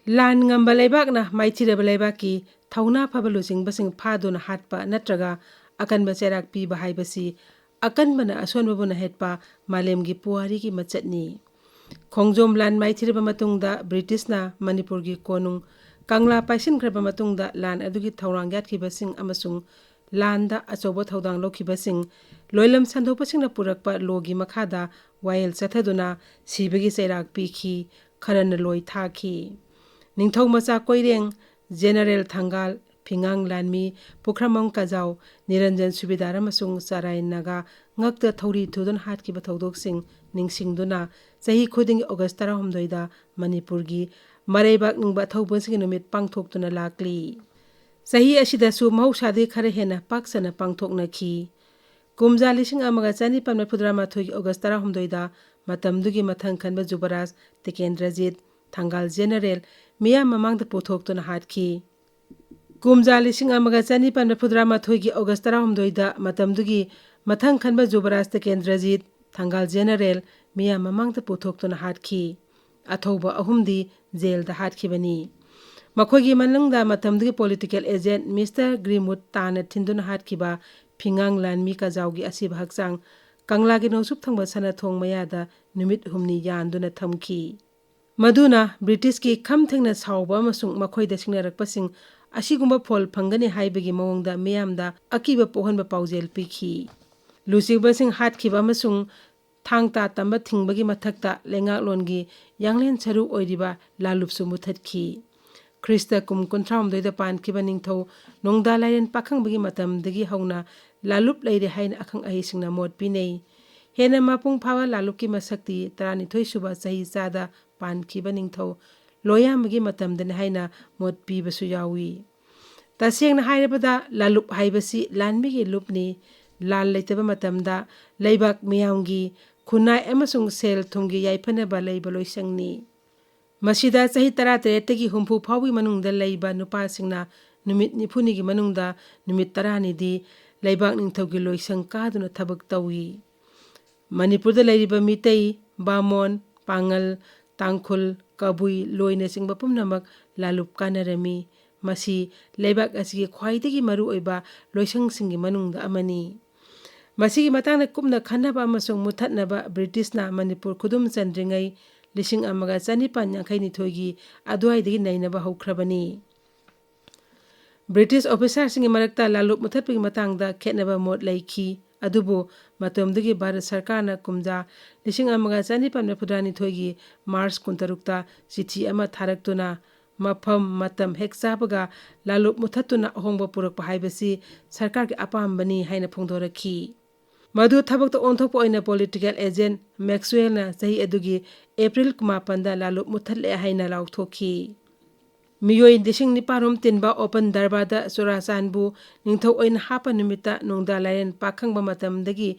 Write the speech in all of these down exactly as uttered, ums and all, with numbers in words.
ꯂꯥꯟ ꯉꯝꯕ ꯂꯩꯕꯥꯛꯅ ꯃꯥꯏꯊꯤꯔꯕ ꯂꯩꯕꯥꯛꯀꯤ ꯊꯧꯅꯥ ꯐꯕ ꯂꯨꯆꯤꯡꯕꯁꯤꯡ ꯐꯥꯗꯨꯅ ꯍꯥꯠꯄ ꯅꯠꯇ꯭ꯔꯒ ꯑꯀꯟꯕ ꯆꯩꯔꯥꯛ ꯄꯤꯕ ꯍꯥꯏꯕꯁꯤ ꯑꯀꯟꯕꯅ ꯑꯁꯣꯟꯕꯕꯨꯅ ꯍꯦꯠꯄ ꯃꯥꯂꯦꯝꯒꯤ ꯄꯨꯋꯥꯔꯤꯒꯤ ꯃꯆꯠꯅꯤ꯫ ꯈꯣꯡꯖꯣꯝ ꯂꯥꯟ ꯃꯥꯏꯊꯤꯔꯕ ꯃꯇꯨꯡꯗ ꯕ꯭ꯔꯤꯇꯤꯁꯅ ꯃꯅꯤꯄꯨꯔꯒꯤ ꯀꯣꯅꯨꯡ ꯀꯪꯂꯥ ꯄꯥꯏꯁꯤꯟꯈ꯭ꯔꯕ ꯃꯇꯨꯡꯗ ꯂꯥꯟ ꯑꯗꯨꯒꯤ ꯊꯧꯔꯥꯡ ꯌꯥꯠꯈꯤꯕꯁꯤꯡ ꯑꯃꯁꯨꯡ ꯂꯥꯟꯗ ꯑꯆꯧꯕ ꯊꯧꯗꯥꯡ ꯂꯧꯈꯤꯕꯁꯤꯡ, ꯂꯣꯏꯂꯝ ꯁꯟꯗꯣꯛꯄꯁꯤꯡꯅ ꯄꯨꯔꯛꯄ ꯂꯣꯒꯤ ꯃꯈꯥꯗ ꯋꯥꯌꯦꯜ ꯆꯠꯊꯗꯨꯅ ꯁꯤꯕꯒꯤ ꯆꯩꯔꯥꯛ ꯄꯤꯈꯤ, ꯈꯔꯅ ꯂꯣꯏ ꯊꯥꯈꯤ꯫ ꯅꯤꯡꯊꯧ ꯃꯆꯥ ꯀꯣꯏꯔꯦꯡ, ꯖꯦꯅꯔꯦꯜ ꯊꯪꯒꯥꯜ, ꯐꯤꯉꯥꯡ ꯂꯥꯟꯃꯤ, ꯄꯨꯈ꯭ꯔꯝꯕꯝ ꯀꯖꯥꯎ, ꯅꯤꯔꯟꯖꯟ ꯁꯨꯕꯦꯗꯥꯔ ꯑꯃꯁꯨꯡ ꯆꯔꯥꯏ ꯅꯥꯒꯥ ꯉꯛꯇ ꯊꯧꯔꯤ ꯊꯨꯗꯨꯅ ꯍꯥꯠꯈꯤꯕ ꯊꯧꯗꯣꯛꯁꯤꯡ ꯅꯤꯡꯁꯤꯡꯗꯨꯅ ꯆꯍꯤ ꯈꯨꯗꯤꯡꯒꯤ ꯑꯣꯒꯁ ꯇꯔꯥꯍꯨꯝꯗꯣꯏꯗ ꯃꯅꯤꯄꯨꯔꯒꯤ ꯃꯔꯩꯕꯥꯛ ꯅꯤꯡꯕ ꯑꯊꯧꯕꯁꯤꯡꯒꯤ ꯅꯨꯃꯤꯠ ꯄꯥꯡꯊꯣꯛꯇꯨꯅ ꯂꯥꯛꯂꯤ꯫ ꯆꯍꯤ ꯑꯁꯤꯗꯁꯨ ꯃꯍꯧꯁꯥꯗꯒꯤ ꯈꯔ ꯍꯦꯟꯅ ꯄꯥꯛ ꯁꯟꯅ ꯄꯥꯡꯊꯣꯛꯅꯈꯤ꯫ ꯀꯨꯝꯖꯥ ꯂꯤꯁꯤꯡ ꯑꯃꯒ ꯆꯅꯤꯄꯥꯟ ꯃꯔꯤꯐꯨꯇꯔꯥ ꯃꯥꯊꯣꯏꯒꯤ ꯑꯣꯒꯁ ꯇꯔꯥꯍꯨꯝꯗꯣꯏꯗ ꯃꯇꯝꯗꯨꯒꯤ ꯃꯊꯪ ꯈꯟꯕ ꯖꯨꯕꯔꯥꯖ ꯇꯤꯀꯦꯟꯗ꯭ꯔꯖꯤꯠ, ꯊꯪꯒꯥꯜ ꯖꯦꯅꯔꯦꯜ ꯃꯤꯌꯥꯝ ꯃꯃꯥꯡꯗ ꯄꯨꯊꯣꯛꯇꯨꯅ ꯍꯥꯠꯈꯤ꯫ ꯀꯨꯝꯖꯥ ꯂꯤꯁꯤꯡ ꯑꯃꯒ ꯆꯅꯤꯄꯥꯟ ꯃꯔꯤꯐꯨꯇꯔꯥ ꯃꯥꯊꯣꯏꯒꯤ ꯑꯣꯒꯁ ꯇꯔꯥꯍꯨꯝꯗꯣꯏꯗ ꯃꯇꯝꯗꯨꯒꯤ ꯃꯊꯪ ꯈꯟꯕ ꯖꯨꯕꯔꯥꯖ ꯇꯤꯀꯦꯟꯗ꯭ꯔꯖꯤꯠ, ꯊꯪꯒꯥꯜ ꯖꯦꯅꯔꯦꯜ ꯃꯤꯌꯥꯝ ꯃꯃꯥꯡꯗ ꯄꯨꯊꯣꯛꯇꯨꯅ ꯍꯥꯠꯈꯤ꯫ ꯑꯊꯧꯕ ꯑꯍꯨꯝꯗꯤ ꯖꯦꯜꯗ ꯍꯥꯠꯈꯤꯕꯅꯤ꯫ ꯃꯈꯣꯏꯒꯤ ꯃꯅꯨꯡꯗ ꯃꯇꯝꯗꯨꯒꯤ ꯄꯣꯂꯤꯇꯤꯀꯦꯜ ꯑꯦꯖꯦꯟꯠ ꯃꯤꯁꯇꯔ ꯒ꯭ꯔꯤꯟꯋꯨꯗ ꯇꯥꯅ ꯊꯤꯟꯗꯨꯅ ꯍꯥꯠꯈꯤꯕ ꯐꯤꯉꯥꯡ ꯂꯥꯟꯃꯤ ꯀꯖꯥꯎꯒꯤ ꯑꯁꯤꯕ ꯍꯛꯆꯥꯡ ꯀꯪꯂꯥꯒꯤ ꯅꯣꯡꯆꯨꯞ ꯊꯪꯕ ꯁꯅꯥꯊꯣꯡ ꯃꯌꯥꯗ ꯅꯨꯃꯤꯠ ꯍꯨꯝꯅꯤ ꯌꯥꯟꯗꯨꯅ ꯊꯝꯈꯤ꯫ ꯃꯗꯨꯅ ꯕ꯭ꯔꯤꯇꯤꯁꯀꯤ ꯈꯝ ꯊꯦꯡꯅ ꯁꯥꯎꯕ ꯑꯃꯁꯨꯡ ꯃꯈꯣꯏꯗ ꯁꯤꯡꯅꯔꯛꯄꯁꯤꯡ ꯑꯁꯤꯒꯨꯝꯕ ꯐꯣꯜ ꯐꯪꯒꯅꯤ ꯍꯥꯏꯕꯒꯤ ꯃꯑꯣꯡꯗ ꯃꯤꯌꯥꯝꯗ ꯑꯀꯤꯕ ꯄꯣꯛꯍꯟꯕ ꯄꯥꯎꯖꯦꯜ ꯄꯤꯈꯤ꯫ ꯂꯨꯆꯤꯡꯕꯁꯤꯡ ꯍꯥꯠꯈꯤꯕ ꯑꯃꯁꯨꯡ ꯊꯥꯡ ꯇꯥ ꯇꯝꯕ ꯊꯤꯡꯕꯒꯤ ꯃꯊꯛꯇ ꯂꯩꯉꯥꯛꯂꯣꯟꯒꯤ ꯌꯥꯡꯂꯦꯟ ꯁꯔꯨ ꯑꯣꯏꯔꯤꯕ ꯂꯥꯂꯨꯞꯁꯨ ꯃꯨꯊꯠꯈꯤ꯫ ꯈ꯭ꯔꯤꯁꯇ ꯀꯨꯝ ꯀꯨꯟꯊ꯭ꯔꯥꯍꯨꯝꯗꯣꯏꯗ ꯄꯥꯟꯈꯤꯕ ꯅꯤꯡꯊꯧ ꯅꯣꯡꯗꯥ ꯂꯥꯏꯔꯦꯟ ꯄꯥꯈꯪꯕꯒꯤ ꯃꯇꯝꯗꯒꯤ ꯍꯧꯅ ꯂꯥꯂꯨꯞ ꯂꯩꯔꯦ ꯍꯥꯏꯅ ꯑꯈꯪ ꯑꯍꯩꯁꯤꯡꯅ ꯃꯣꯠ ꯄꯤꯅꯩ꯫ ꯍꯦꯟꯅ ꯃꯄꯨꯡ ꯐꯥꯕ ꯂꯥꯂꯨꯞꯀꯤ ꯃꯁꯛꯇꯤ ꯇꯔꯥꯅꯤꯊꯣꯏ ꯁꯨꯕ ꯆꯍꯤ ꯆꯥꯗ ꯄꯥꯟꯈꯤꯕ ꯅꯤꯡꯊꯧ ꯂꯣꯌꯥꯝꯕꯒꯤ ꯃꯇꯝꯗꯅꯤ ꯍꯥꯏꯅ ꯃꯣꯠ ꯄꯤꯕꯁꯨ ꯌꯥꯎꯏ꯫ ꯇꯁꯦꯡꯅ ꯍꯥꯏꯔꯕꯗ ꯂꯥꯂꯨꯞ ꯍꯥꯏꯕꯁꯤ ꯂꯥꯟꯃꯤꯒꯤ ꯂꯨꯞꯅꯤ꯫ ꯂꯥꯟ ꯂꯩꯇꯕ ꯃꯇꯝꯗ ꯂꯩꯕꯥꯛ ꯃꯤꯌꯥꯝꯒꯤ ꯈꯨꯟꯅꯥꯏ ꯑꯃꯁꯨꯡ ꯁꯦꯜ ꯊꯨꯝꯒꯤ ꯌꯥꯏꯐꯅꯕ ꯂꯩꯕ ꯂꯣꯏꯁꯪꯅꯤ꯫ ꯃꯁꯤꯗ ꯆꯍꯤ ꯇꯔꯥꯇꯔꯦꯠꯇꯒꯤ ꯍꯨꯝꯐꯨ ꯐꯥꯎꯕꯒꯤ ꯃꯅꯨꯡꯗ ꯂꯩꯕ ꯅꯨꯄꯥꯁꯤꯡꯅ ꯅꯨꯃꯤꯠ ꯅꯤꯐꯨꯅꯤꯒꯤ ꯃꯅꯨꯡꯗ ꯅꯨꯃꯤꯠ ꯇꯔꯥꯅꯤꯗꯤ ꯂꯩꯕꯥꯛ ꯅꯤꯡꯊꯧꯒꯤ ꯂꯣꯏꯁꯪ ꯀꯥꯗꯨꯅ ꯊꯕꯛ ꯇꯧꯏ꯫ ꯃꯅꯤꯄꯨꯔꯗ ꯂꯩꯔꯤꯕ ꯃꯤꯇꯩ, ꯕꯥꯃꯣꯟ, ꯄꯥꯉꯜ, ꯇꯥꯡꯈꯨꯜ, ꯀꯕꯨꯏ, ꯂꯣꯏꯅꯆꯤꯡꯕ ꯄꯨꯝꯅꯃꯛ ꯂꯥꯂꯨꯞ ꯀꯥꯟꯅꯔꯝꯃꯤ꯫ ꯃꯁꯤ ꯂꯩꯕꯥꯛ ꯑꯁꯤꯒꯤ ꯈ꯭ꯋꯥꯏꯗꯒꯤ ꯃꯔꯨꯑꯣꯏꯕ ꯂꯣꯏꯁꯪꯁꯤꯡꯒꯤ ꯃꯅꯨꯡꯗ ꯑꯃꯅꯤ꯫ ꯃꯁꯤꯒꯤ ꯃꯇꯥꯡꯗ ꯀꯨꯞꯅ ꯈꯟꯅꯕ ꯑꯃꯁꯨꯡ ꯃꯨꯠꯊꯠꯅꯕ ꯕ꯭ꯔꯤꯇꯤꯁꯅ ꯃꯅꯤꯄꯨꯔ ꯈꯨꯗꯨꯝ ꯆꯟꯗ꯭ꯔꯤꯉꯩ ꯂꯤꯁꯤꯡ ꯑꯃꯒ ꯆꯅꯤꯄꯥꯟ ꯌꯥꯡꯈꯩ ꯅꯤꯊꯣꯏꯒꯤ ꯑꯗꯨꯋꯥꯏꯗꯒꯤ ꯅꯩꯅꯕ ꯍꯧꯈ꯭ꯔꯕꯅꯤ꯫ ꯕ꯭ꯔꯤꯇꯤꯁ ꯑꯣꯐꯤꯁꯥꯔꯁꯤꯡꯒꯤ ꯃꯔꯛꯇ ꯂꯥꯂꯨꯞ ꯃꯨꯠꯊꯠꯄꯒꯤ ꯃꯇꯥꯡꯗ ꯈꯦꯠꯅꯕ ꯃꯣꯠ ꯂꯩꯈꯤ꯫ ꯑꯗꯨꯕꯨ ꯃꯇꯝꯗꯨꯒꯤ ꯚꯥꯔꯠ ꯁꯔꯀꯥꯔꯅ ꯀꯨꯝꯖꯥ ꯂꯤꯁꯤꯡ ꯑꯃꯒ ꯆꯅꯤꯄꯥꯟ ꯃꯔꯤꯐꯨꯇꯔꯥꯅꯤꯊꯣꯏꯒꯤ ꯃꯥꯔꯆ ꯀꯨꯟꯇꯔꯨꯛꯇ ꯆꯤꯊꯤ ꯑꯃ ꯊꯥꯔꯛꯇꯨꯅ ꯃꯐꯝ ꯃꯇꯝ ꯍꯦꯛ ꯆꯥꯕꯒ ꯂꯥꯂꯨꯞ ꯃꯨꯠꯊꯠꯇꯨꯅ ꯑꯍꯣꯡꯕ ꯄꯨꯔꯛꯄ ꯍꯥꯏꯕꯁꯤ ꯁꯔꯀꯥꯔꯒꯤ ꯑꯄꯥꯝꯕꯅꯤ ꯍꯥꯏꯅ ꯐꯣꯡꯗꯣꯔꯛꯈꯤ꯫ ꯃꯗꯨ ꯊꯕꯛꯇ ꯑꯣꯟꯊꯣꯛꯄ ꯑꯣꯏꯅ ꯄꯣꯂꯤꯇꯤꯀꯦꯜ ꯑꯦꯖꯦꯟ ꯃꯦꯛꯁꯋꯦꯜꯅ ꯆꯍꯤ ꯑꯗꯨꯒꯤ ꯑꯦꯄ꯭ꯔꯤꯜ ꯀꯨꯟꯃꯥꯄꯟꯗ ꯂꯥꯂꯨꯞ ꯃꯨꯠꯊꯠꯂꯦ ꯍꯥꯏꯅ ꯂꯥꯎꯊꯣꯛꯈꯤ꯫ ꯃꯤꯑꯣꯏ ꯂꯤꯁꯤꯡ ꯅꯤꯄꯥꯟꯔꯣꯝ ꯇꯤꯟꯕ ꯑꯣꯄꯟ ꯗꯔꯕꯥꯔꯗ ꯆꯨꯔꯥꯆꯥꯟꯕꯨ ꯅꯤꯡꯊꯧ ꯑꯣꯏꯅ ꯍꯥꯞꯄ ꯅꯨꯃꯤꯠꯇ ꯅꯣꯡꯗꯥ ꯂꯥꯏꯔꯦꯟ ꯄꯥꯈꯪꯕ ꯃꯇꯝꯗꯒꯤ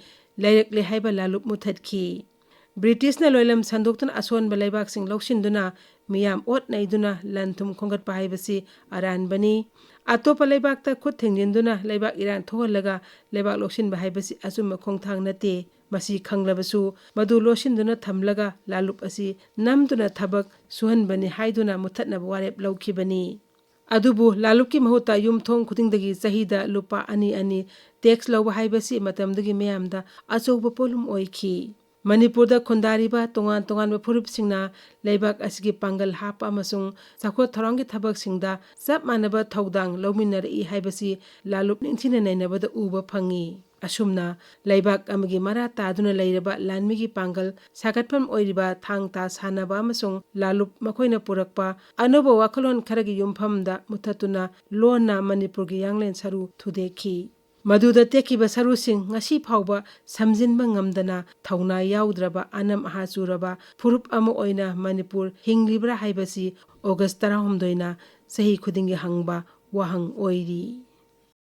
ꯂꯩꯔꯛꯂꯦ ꯍꯥꯏꯕ ꯂꯥꯂꯨꯞ ꯃꯨꯠꯊꯠꯈꯤ꯫ ꯕ꯭ꯔꯤꯇꯤꯁꯅ ꯂꯣꯏꯂꯝ ꯁꯟꯗꯣꯛꯇꯨꯅ ꯑꯁꯣꯟꯕ ꯂꯩꯕꯥꯛꯁꯤꯡ ꯂꯧꯁꯤꯟꯗꯨꯅ ꯃꯤꯌꯥꯝ ꯑꯣꯠ ꯅꯩꯗꯨꯅ ꯂꯟ ꯊꯨꯝ ꯈꯣꯝꯒꯠꯄ ꯍꯥꯏꯕꯁꯤ ꯑꯔꯥꯟꯕꯅꯤ꯫ ꯑꯇꯣꯞꯄ ꯂꯩꯕꯥꯛꯇ ꯈꯨꯠ ꯊꯤꯡꯖꯤꯟꯗꯨꯅ ꯂꯩꯕꯥꯛ ꯏꯔꯥꯡ ꯊꯣꯛꯍꯜꯂꯒ ꯂꯩꯕꯥꯛ ꯂꯧꯁꯤꯟꯕ ꯍꯥꯏꯕꯁꯤ ꯑꯆꯨꯝꯕ ꯈꯣꯡꯊꯥꯡ ꯅꯠꯇꯦ꯫ ꯃꯁꯤ ꯈꯪꯂꯕꯁꯨ ꯃꯗꯨ ꯂꯣꯠꯁꯤꯟꯗꯨꯅ ꯊꯝꯂꯒ ꯂꯥꯂꯨꯞ ꯑꯁꯤ ꯅꯝꯗꯨꯅ ꯊꯕꯛ ꯁꯨꯍꯟꯕꯅꯤ ꯍꯥꯏꯗꯨꯅ ꯃꯨꯠꯊꯠꯅꯕ ꯋꯥꯔꯦꯞ ꯂꯧꯈꯤꯕꯅꯤ꯫ ꯑꯗꯨꯕꯨ ꯂꯥꯂꯨꯞꯀꯤ ꯃꯍꯨꯠꯇ ꯌꯨꯝꯊꯣꯡ ꯈꯨꯗꯤꯡꯗꯒꯤ ꯆꯍꯤꯗ ꯂꯨꯄꯥ ꯑꯅꯤ ꯑꯅꯤ ꯇꯦꯛꯁ ꯂꯧꯕ ꯍꯥꯏꯕꯁꯤ ꯃꯇꯝꯗꯨꯒꯤ ꯃꯤꯌꯥꯝꯗ ꯑꯆꯧꯕ ꯄꯣꯠꯂꯨꯝ ꯑꯣꯏꯈꯤ꯫ ꯃꯅꯤꯄꯨꯔꯗ ꯈꯨꯟꯗꯥꯔꯤꯕ ꯇꯣꯉꯥꯟ ꯇꯣꯉꯥꯟꯕ ꯐꯨꯔꯨꯞꯁꯤꯡꯅ ꯂꯩꯕꯥꯛ ꯑꯁꯤꯒꯤ ꯄꯥꯡꯒꯜ ꯍꯥꯞꯄ ꯑꯃꯁꯨꯡ ꯆꯥꯎꯈꯠ ꯊꯧꯔꯥꯡꯒꯤ ꯊꯕꯛꯁꯤꯡꯗ ꯆꯞ ꯃꯥꯟꯅꯕ ꯊꯧꯗꯥꯡ ꯂꯧꯃꯤꯟꯅꯔꯛꯏ ꯍꯥꯏꯕꯁꯤ ꯂꯥꯂꯨꯞ ꯅꯤꯡꯊꯤꯅ ꯅꯩꯅꯕꯗ ꯎꯕ ꯐꯪꯉꯤ꯫ ꯑꯁꯨꯝꯅ ꯂꯩꯕꯥꯛ ꯑꯃꯒꯤ ꯃꯔꯥ ꯇꯥꯗꯨꯅ ꯂꯩꯔꯕ ꯂꯥꯟꯃꯤꯒꯤ ꯄꯥꯡꯒꯜ ꯁꯥꯒꯠꯐꯝ ꯑꯣꯏꯔꯤꯕ ꯊꯥꯡ ꯇꯥ ꯁꯥꯟꯅꯕ ꯑꯃꯁꯨꯡ ꯂꯥꯂꯨꯞ ꯃꯈꯣꯏꯅ ꯄꯨꯔꯛꯄ ꯑꯅꯧꯕ ꯋꯥꯈꯜꯂꯣꯟ ꯈꯔꯒꯤ ꯌꯨꯝꯐꯝꯗ ꯃꯨꯠꯊꯠꯇꯨꯅ ꯂꯣꯟꯅ ꯃꯅꯤꯄꯨꯔꯒꯤ ꯌꯥꯡꯂꯦꯟ ꯁꯔꯨ ꯊꯨꯗꯦꯛꯈꯤ꯫ ꯃꯗꯨꯗ ꯇꯦꯛꯈꯤꯕ ꯁꯔꯨꯁꯤꯡ ꯉꯁꯤ ꯐꯥꯎꯕ ꯁꯝꯖꯤꯟꯕ ꯉꯝꯗꯅ ꯊꯧꯅꯥ ꯌꯥꯎꯗ꯭ꯔꯕ ꯑꯅꯝ ꯑꯍꯥ ꯆꯨꯔꯕ ꯐꯨꯔꯨꯞ ꯑꯃ ꯑꯣꯏꯅ ꯃꯅꯤꯄꯨꯔ ꯍꯤꯡꯂꯤꯕ꯭ꯔꯥ ꯍꯥꯏꯕꯁꯤ ꯑꯣꯒꯁ ꯇꯔꯥꯍꯨꯝꯗꯣꯏꯅ ꯆꯍꯤ ꯈꯨꯗꯤꯡꯒꯤ ꯍꯪꯕ ꯋꯥꯍꯪ ꯑꯣꯏꯔꯤ꯫